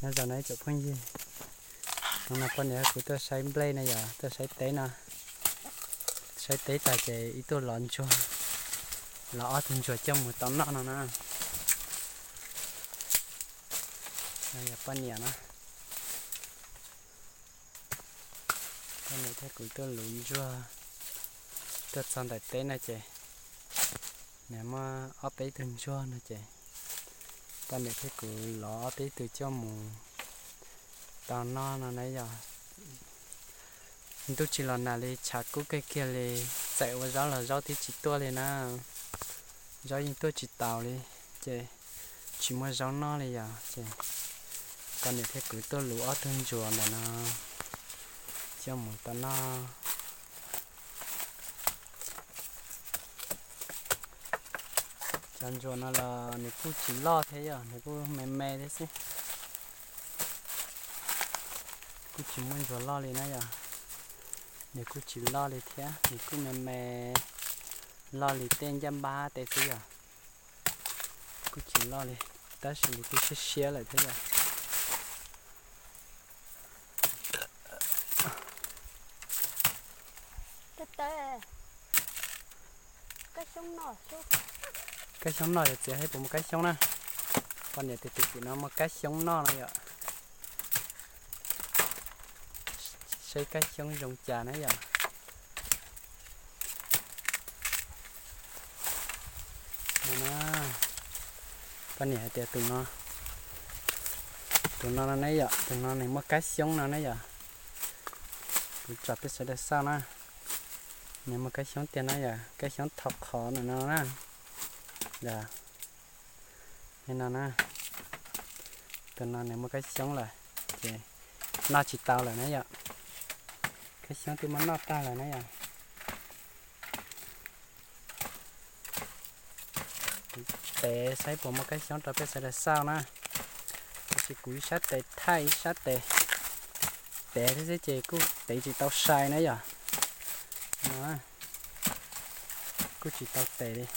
Nyob zoo na ib tsoom phooj ywg, hnub no poj niam kuv tuaj saib nplej na yom, tuaj saib teb no. Saib teb tas ces ib tuaj lov ntsuag, lov ob tug ntsuag coj mus tau noj no na. No yog poj niam na. Poj niam thiab kuv tuaj luv ntsuag, tuaj txog ntawm teb no ces nws muaj ob peb tug ntsuag no ces poj niam thiab kuv lov ob peb tug coj mus tau noj no na yom. Ntuj tsis los nag li, tshav kub kiag kiag li, txawm ua zaub los zaub twb tsis tuaj li na. Zaub yeej tuaj tsis taus li, ces tsis muaj zaub noj li yom, ces poj niam thiab kuv tuaj luv ob tug ntsuag ntawm no coj mus tau noj. Cov ntsuag no los nws kuj tsis loj thiab yom, nws kuj me me thiab xwb. Kuj tsis muaj ntsuag loj li na yom, nws kuj tsis loj li thiab, nws kuj me me, loj li tej ncaj npab tej xwb yom. Kuj tsis loj li, tab sis nws twb siab siab lawm thiab yom. Kab xyoob noj yog txiav saib puas muaj kab xyoob na. Poj niam tus tim no muaj kab xyoob noj no yom. Saib kab xyoob zoo cas na yom. Poj niam hais tias tus no, tus no no ne yom, tus no nws muaj kab xyoob no ne yom. Kuv tso peb sawv daws xauj na. Nws muaj kab xyoob tiag na yom, kab xyoob thau qhov no na. Yog li no na, tus no nws muaj kab xyoob lawm, ces noj tsis tau lawm na yom. Kab xyoob twb muab noj tag lawm na yom. Tev saib puas muaj kab xyoob rau peb sawv daws xauj na. Tab sis kuv ib sab tes thaij ib sab tes tev thiab xwb ces kuj tev tsis tau sai na yom. No, kuj tsis tau tes li.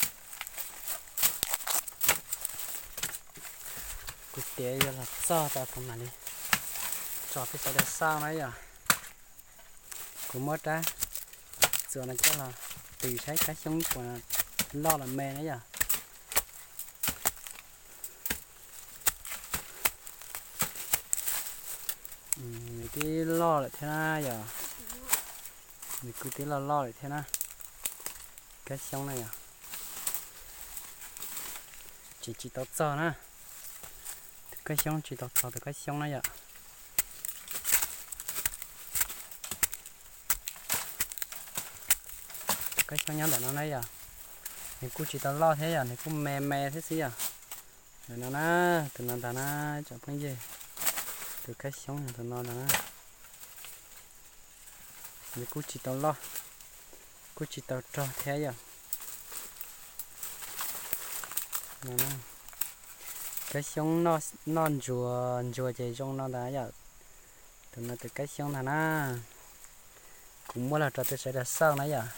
Kuv tias yog los txog tau kuv mam li tso peb sawv daws xauj na yom. Kuv muab rab txuas no coj los tis saib kab xyoob puas loj los me na yom. Nws twb loj lawm thiab na yom. Nws kuj twb loj loj lawm thiab na. Kab xyoob na yom. Tsis, tsis tau txog na. Tus kab xyoob tsis tau txog tus kab xyoob na yom. Tus kab xyoob nyob ntawm no na yom. Nws kuj tsis tau loj thiab yom, nws kuj me me thiab xwb yom. Ntawm no na, tus no ntag na, tsoom phooj ywg. Tus kab xyoob tus no ntag na. Nws kuj tsis tau loj, kuj tsis tau rog thiab yom. Kab xyoob noj ntsuag, ntsuag ces zoo no ntag yom. Tus no tus kab xyoob ntag na. Kuv muab los rau peb sawv daws xauj na yom.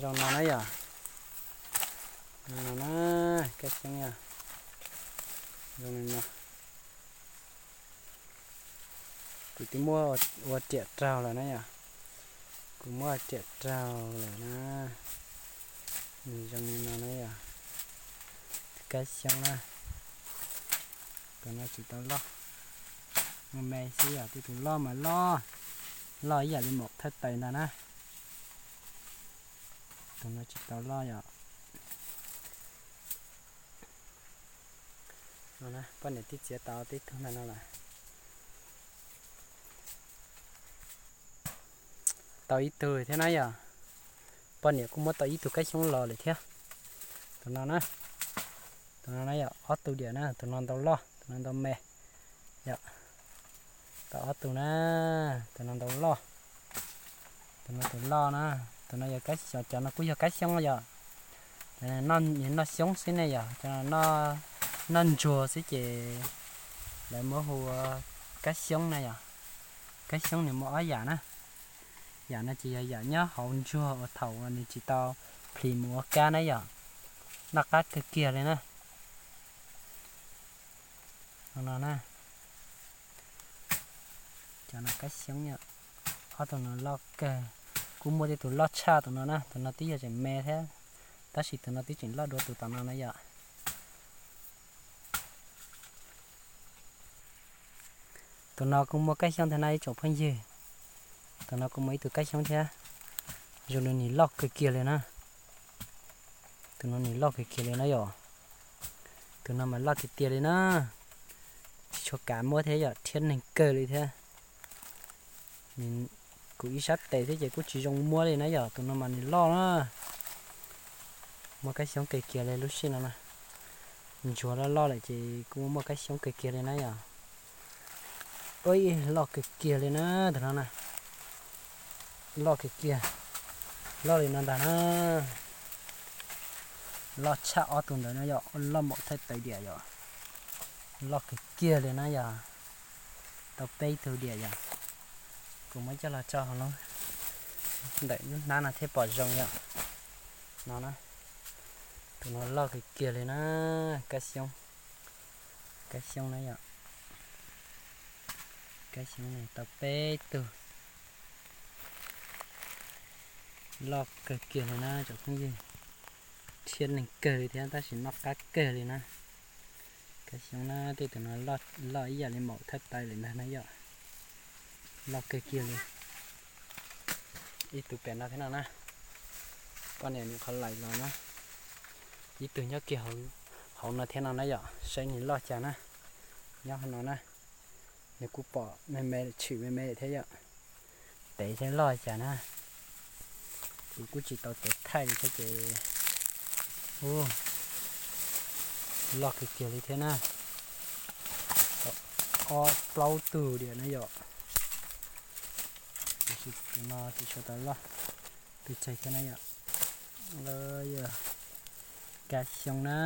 Zoo no na yom. Zoo no na, kab xyoob yom. Zoo li no. Kuv twb muab ua riam raug lawm na yom. Kuv muab ua riam raug lawm na. Nws zoo li no na yom. Kab xyoob na. Tus no tsis tau loj, me me xwb yom, tej tus loj mas loj, loj ib yam li maum thawj taws ntag na. Tus no tsis tau loj yom. Poj niam twb txiav tau tib tug ntawm no lawm. Tau ib tug thiab na yom. Poj niam kuj muab tau ib tug kab xyoob los lawm thiab. Tus no na, tus no na yom, ob tug diam na, tus no ntau loj, tus no ntau me yom. Tau ob tug na, tus no ntau loj, tus no tus loj na. Tus no yog kab xyoob, cov no kuj yog kab xyoob yom. Nws noj xyoob xwb ne yom, cov no noj ntsuag xwb ces lawv muab hu ua kab xyoob na yom. Kab xyoob nws muaj ob yam na. Yam no ces yog yam nyob hauv ntsuag uas thaum uas nws tsis tau plis mus ua kab na yom. Noj qab kawg kiag li na. No na, cov no kab xyoob yom. Ob tug no loj kawg. Kuj muaj tej tus loj tshaj tus no na, tus no twb yog tseem me thiab, tab sis tus no twb tseem loj dua tus tom no na yom. Tus no kuj muaj kab xyoob thiab na ib tsoom phooj ywg. Tus no kuj muaj ib tug kab xyoob thiab. Zoo li nws loj kawg kiag li na. Tus no nws loj kawg kiag li na yom. Tus no mas loj tiag tiag li na. Tsis tshua kav muab thiab yom, rhiab neeg kawg li thiab. Kuv ib sab tes thiab ces kuj tsis zoo muab li na yom, tus no mas nws loj na. Muaj kab xyoob kawg kiag li lub sij no na. Ntsuag loj loj lawm ces kuj muaj kab xyoob kawg kiag li na yom. Ua, loj kawg kiag li na, tus no na. Loj kawg kiag, loj li no ntag na. Loj tshaj ob tug ntawd na yom, loj maum thaij taw diam yom. Loj kawg kiag li na yom. Tau peb tug diam yom. Kuv muab coj los tso hauv lub ntawm lub hnab no thiaj pom zoo yom. No na, tus no loj kawg kiag li na. Kab xyoob, kab xyoob na yom. Kab xyoob ne tau peb tug. Loj kawg kiag li na tsoom phooj ywg. Rhiab neeg kawg li thiab tab sis noj qab kawg li na. Kab xyoob na, tej tus no loj ib yam li maum thaij taw lawm ntag na yom. Loj kawg kiag li. Ib tug pem no thiab no na. Poj niam nws qhov laim los na. Ib tug nyob kiag hauv no thiab no na yom, saib nws loj cas na. Nyob hauv no na. Nws kuj pom me me tshwm me me thiab yom. Tev saib loj cas na. Kuv kuj tsis tau tev thaij li thiab ces, u, loj kawg kiag li thiab na. Ob plaub tug diam na yom. Tiam sis tus no tsis tshua tau loj pes tsawg thiab na yom. Lawv yog kab xyoob na.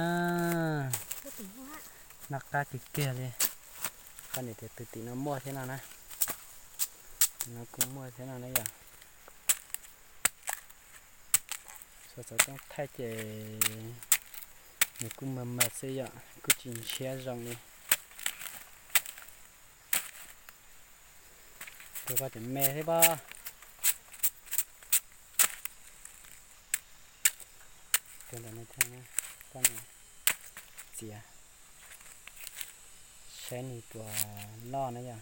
Noj qab kawg kiag li. Poj niam tias tus tim no muaj thiab no na. Tus no kuj muaj thiab no na yom. Xyov xov tooj thaij ces nws kuj mas mas xwb yom, kuj tsis ntshiab zoo li. Tus ko tseem me thiab pob. Tus ntawm no thiab, poj niam txiav, saib nws puas loj na yom.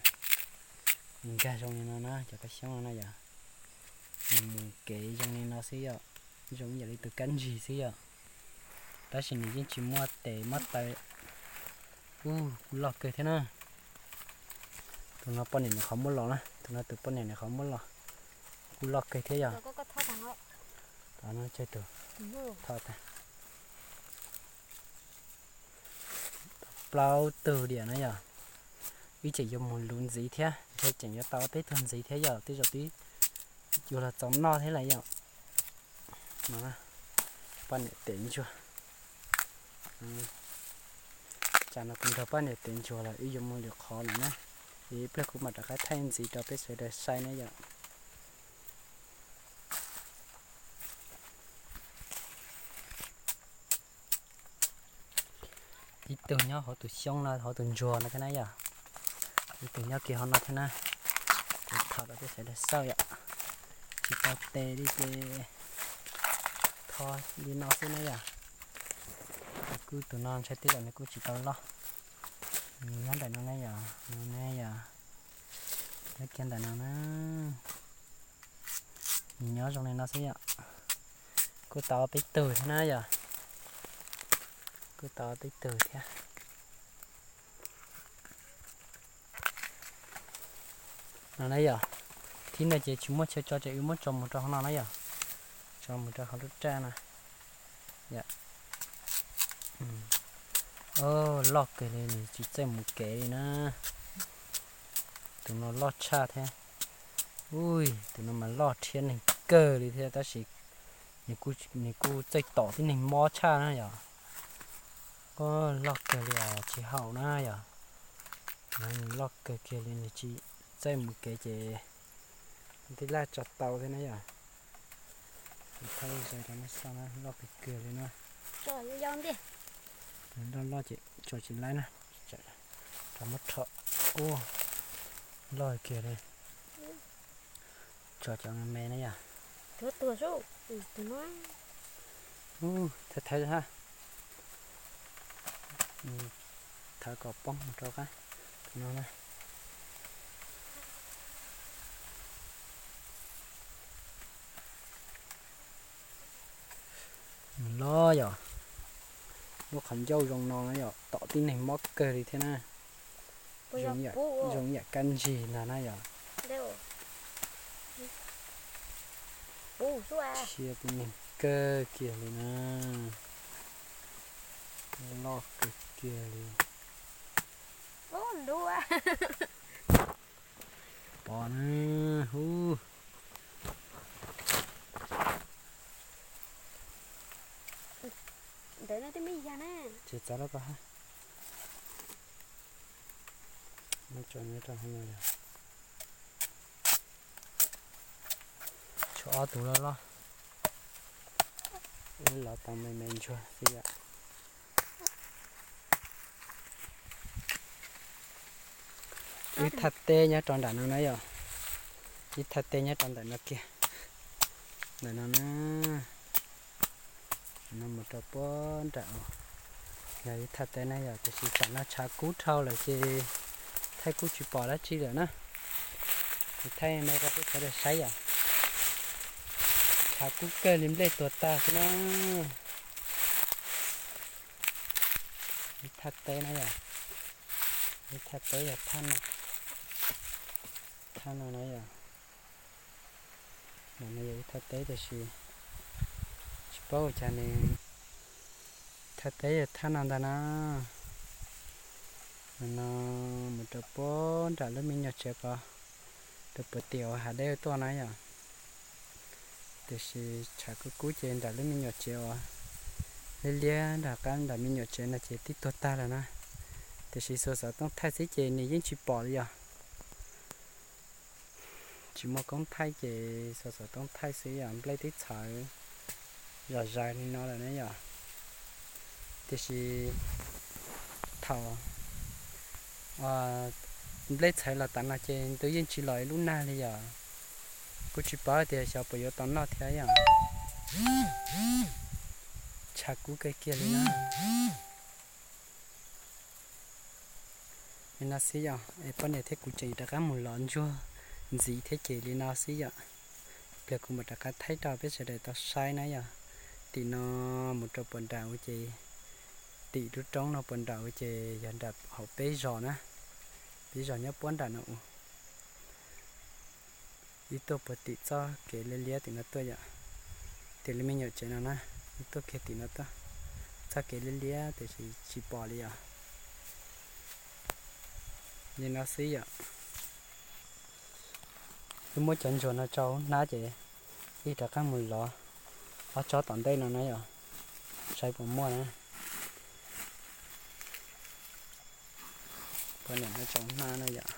Nws nkag zoo li no na, cov kab xyoob no na yom. Nws mus kev zoo li no xwb yom, zoo ib yam li tus kab ntsig xwb yom. Tab sis nws yeej tsis muaj tes muaj taw. Ub, kuj loj kawg thiab na. Tus no poj niam nws qhov muab los na, tus no tus poj niam nws qhov muab los. Kuj loj kawg thiab yom. Tod no tsawg tus, tho tag. Plaub tug diam na yom. Wb tseem yuav mus luv ntxiv thiab, ntshe tseem yuav tau peb tug ntxiv thiab yom, tej zaum twb yuav los txaus noj thiab lawm yom. No, poj niam tev ntsuag. Tsam no kuv nrog poj niam tev ntsuag lawm, wb yuav mus lwm qhov lawm na. Ib pliag kuv mam rov qab thaij ntxiv rau peb sawv daws saib na yom. Ib tug nyob hauv tus xyoob no, hauv tus ntsuag no thiab na yom. Ib tug nyob kiag hauv no thiab na. Kuv tho rau peb sawv daws xauj yom. Tsis tau tes li ces tho li no xwb na yom. Kuj tus no ntshai tej zaum nws kuj tsis tau loj. Nws nyob ntawm no na yom, nws ne yom, nyob kiag ntawm no na. Nws nyob zoo li no xwb yom. Kuj tau peb tug thiab na yom. Kuj tau peb tug thiab. No na yom, thib no ces tsis muaj chaw tso ces wb muab tso mus rau hauv no na yom. Tso mus rau hauv lub raj no. Loj kawg li, nws tsis txawj mus kev li na. Tus no loj tshaj thiab. Ui, tus no mas loj rhiab neeg kawg li thiab tab sis nws kuj txawj tom tib neeg mob tshaj na yom. Loj kawg li os, tsis haum na yom. Nws loj kawg kiag li, nws tsis txawj mus kev ces tij laug tso tau thiab na yom. Thaij zoo rau nej saib na, loj kawg kiag li na. Tso yau yau ntiag. Loj loj ces tso tsis laib na. Rov muab rho. Ua loj kiag li. Tso cov me me na yom. Tuag tuag xwb. Tus no. Thawb thawb ha. Thawb kom poob mus rau qab. Tus no na. Loj yom. Lub qhov ncauj zoo no na yom, tom tib neeg mob kawg li thiab na. Zoo yam kab ntsig ntag na yom. Sia tib neeg kawg kiag li na. Loj kawg kiag li. Pov na, hu. Ces txav lawm koj ha. Muab tso nyob rau hauv no yog. Tshuav ob tug loj loj. Wb lov tau me me ntsuag xwb yom. Ib thaj teb nyob rau nram no na yom. Ib thaj teb nyob rau ntawm no kiag. Ntawm no na. No mus rau puag nram. Yog ib thaj teb na yom, tiam sis tam no tshav kub dhau lawm ces thaij kuj tsis pom dab tsi lawm na. Ces thaij me rau peb sawv daws saib yom. Tshav kub kawg li, nplej tuag tag xwb na. Ib thaj teb na yom. Ib thaj teb yog thaj no. Thaj no na yom. Ntawm no yog ib thaj teb tiam sis tsis paub ua cas nws, thaj teb yog thaj no ntag na. Ntawm no mus rau puag nram lub me nyuam tsev ko, rau puag tim hav deb tuaj na yom. Tiam sis tshav kub kub ces nram lub me nyuam tsev uas liab liab nram qab nram me nyuam tsev no ces twb tuag tag lawm na. Tiam sis xuas xov tooj thaij xwb ces nws yeej tsis pom li yom. Tsis muaj koob thaij ces xuas xov tooj thaij xwb yom, nplej twb txhawv zom zaws li no lawm na yom. Tiam sis thaum nplej txhawv los tas no ces ntuj yeej tsis los ib lub nag li yom. Kuj tsis paub tias xyov puas yuav tau noj thiab yom. Tshav kub kawg kiag li na. Li no xwb yom, es poj niam thiab kuv tseem rov qab mus lov ntsuag ntxiv thiab ces li no xwb yom. Pliag kuv mam rov qab thaij rau peb sawv daws tau saib na yom. Tim no mus rau puag nram u ces, tim lub roob no puag nram u ces yog nram hauv peb zos na. Peb zos nyob puag nram no u. Ib tuaj puag tim txoj kev liab liab tim no tuaj yom. Tim lub me nyuam tsev no na, ib tuaj kiag tim no tuaj. Txoj kev liab liab tiam sis tsis pom li yom. Li no xwb yom. Wb muab cov ntsuag no tso hnab ces wb rov qab mus lov ob tsob tom ntej no na yom. Saib puas muaj na. Poj niam muab tso hnab na yom.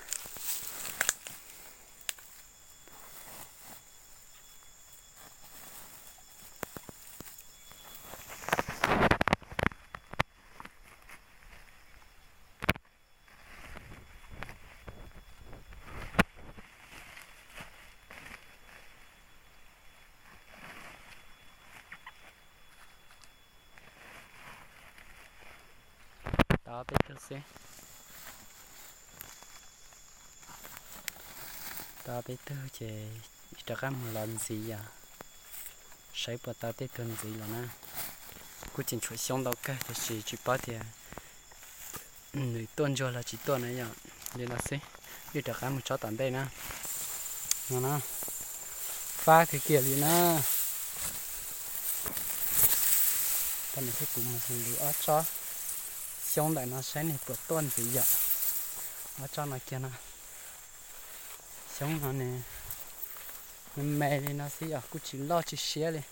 Tau peb tug xwb. Tau peb tug ces rov qab mus lov ntxiv yom. Saib puas tau tej tug ntxiv lawm na. Kuj tseem tshuav xyoob ntau kawg tiam sis tsis paub tias nws tuaj ntsuag los tsis tuaj na yom. Li no xwb, wb rov qab mus tsob tom ntej na. No na, fab kiag kiag li na. Poj niam thiab kuv mus lwv ob tsob xyoob ntawm no saib nws puas tuaj ntxiv yom. Ob tsob no kiag no, xyoob no nws me me li no xwb yom, kuj tsis loj tsis siab li.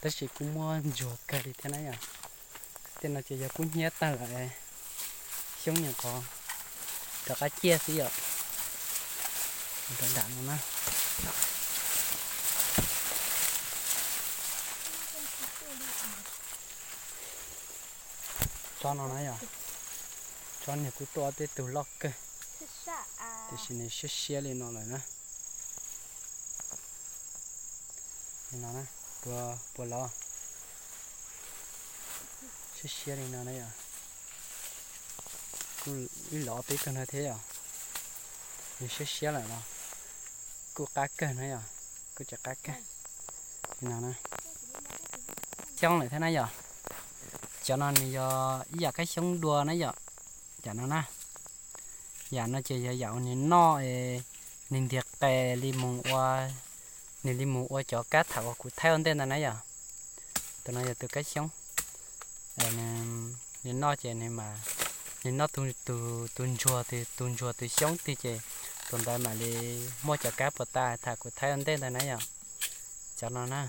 Tab sis kuj muaj ntsuag kawg li thiab na yom. Tej no ces yog kub hnyiab tag lawm, xyoob nyuam qhuav rov qab ciaj xwb yom. Rau nram no na. Tsob no na yom, tsob niag kuj tuaj ob peb tug loj kawg, tiam sis nws siab siab li no lawm na. Li no na, puas, puas lov? Siab siab li no na yom. Kuj ib los ob peb tug no thiab yom. Nws siab siab lawm los kuj qab kawg na yom, kuj tsis qab kawg. Li no na, xyoob lawm thiab na yom. Cov no nws yog ib yam kab xyoob dua na yom. Yam no na, yam no ces yog yam uas nws noj es nws ntiag qe li mus ua, nws li mus ua cov kab tham uas kuv thaij ua ntej ntawd na yom. Tus no yog tus kab xyoob, nws noj ces nws mas, nws noj tus, tus ntsuag, tus ntsuag tus xyoob twg ces tus ntawd mam li muaj cov kab puas tas tham kuv thaij ua ntej ntawd na yom. Cov no na,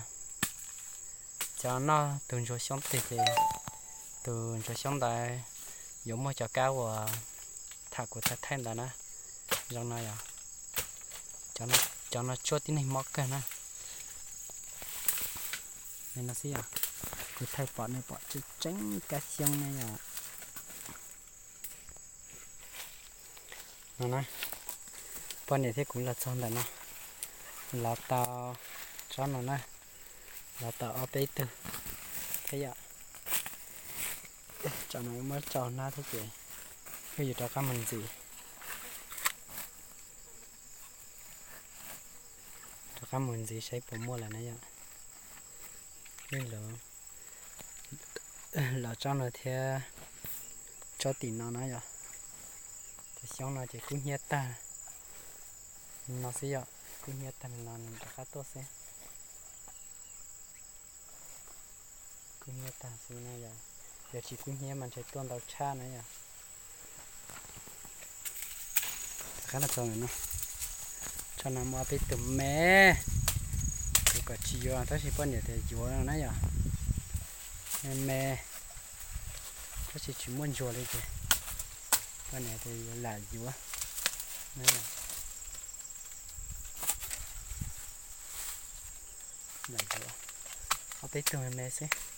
cov noj tus ntsuag xyoob twg ces tus ntsuag xyoob ntawd yuav muaj cov kab uas tham kuv thaij thaij ntawd na. Zoo no yom, cov no tsuab tib neeg mob kawg na. Li no xwb yom, kuv thaij pom nej pom tseeb tseeb kab xyoob na yom. No na, poj niam thiab kuv los txog ntawm no, los tau tsob no na, los tau ob peb tug thiab yom. Tsob no muab tso hnab thiab ces wb yuav rov qab mus ntxiv, rov qab mus ntxiv saib puas muaj lawm na yom. Wb los, los tsob no thiab tsob tim no na yom. Cov xyoob no ces kub hnyiab tag no xwb yom, kub hnyiab tag no nws rov qab tuaj xwb. Kub hnyiab tag xwb na yom, yog tsis kub hnyiab mas ntshe tuaj ntau tshaj na yom. Rov qab los txog ntawm no, tsob no muaj ob peb tug me, kuv kom tsis yuav tab sis poj niam tias yuav no na yom. Me me, tab sis tsis muaj ntsuag li ces poj niam tias yuav lam yuav na yom. Lam yuav ob peb tug me me xwb.